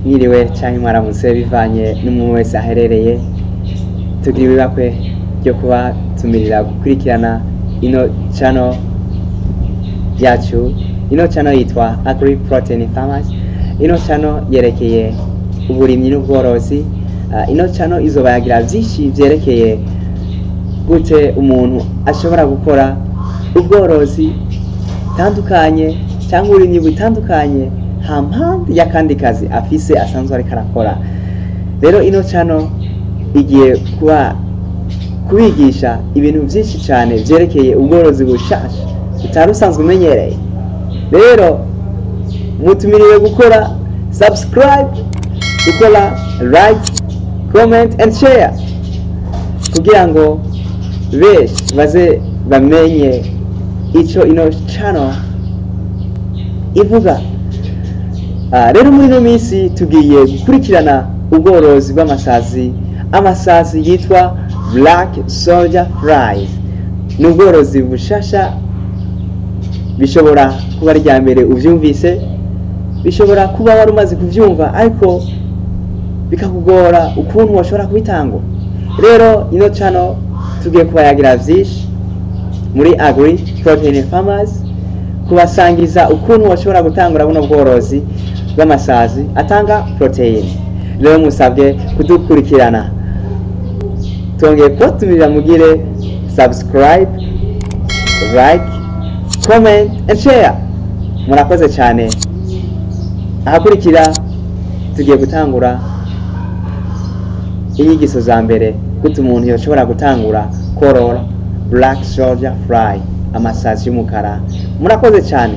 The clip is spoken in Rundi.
Mwiriwe canke mwaramutse, bivanye n'umuntu wese aherereye. Tugira ibibakwe ryo kubatumirira gukurikirana ino channel yacu. Ino channel yitwa Agri Protein Farmers. Ino channel yerekeye uburimyi n'ubworozi. Ino channel izobayagira vyinshi vyerekeye gute umuntu ashobora gukora ubworozi butandukanye cyangwa uburimyi butandukanye hampande y'akandi kazi afise asanzwe ariko arakora. Rero ino channel igiye kuba kubigisha ibintu byinshi cyane vyerekeye ubworozi bushasha utari usanzwe umenyereye. Rero mutumiriwe gukora subscribe, gukora like, comment and share kugira ngo benshi baze bamenye ico ino channel ivuga. Rero muri ino minsi tugiye gukurikirana ubworozi bw'amasazi, amasazi yitwa black soldier flies. Ni ubworozi bushasha, bishobora kuba ari irya mbere uvyumvise, bishobora kuba wari umaze kuvyumva ariko bikakugora ukuntu washobora kubitangura. Rero ino channel tugiye kubayagira vyinshi muri Agri Protein Farmers, kubasangiza ukuntu washobora gutangura buno bworozi bw'amasazi atanga protein. Rero musabwe kudukurikirana. Twongeye kubatumirira mugire subscribe, like, comment and share. Murakoze cyane. Ahakurikira tugiye gutangura inyigisho za mbere, gute umuntu yoshobora gutangura korora black soldier fly, amasazi y'umukara. Murakoze cyane.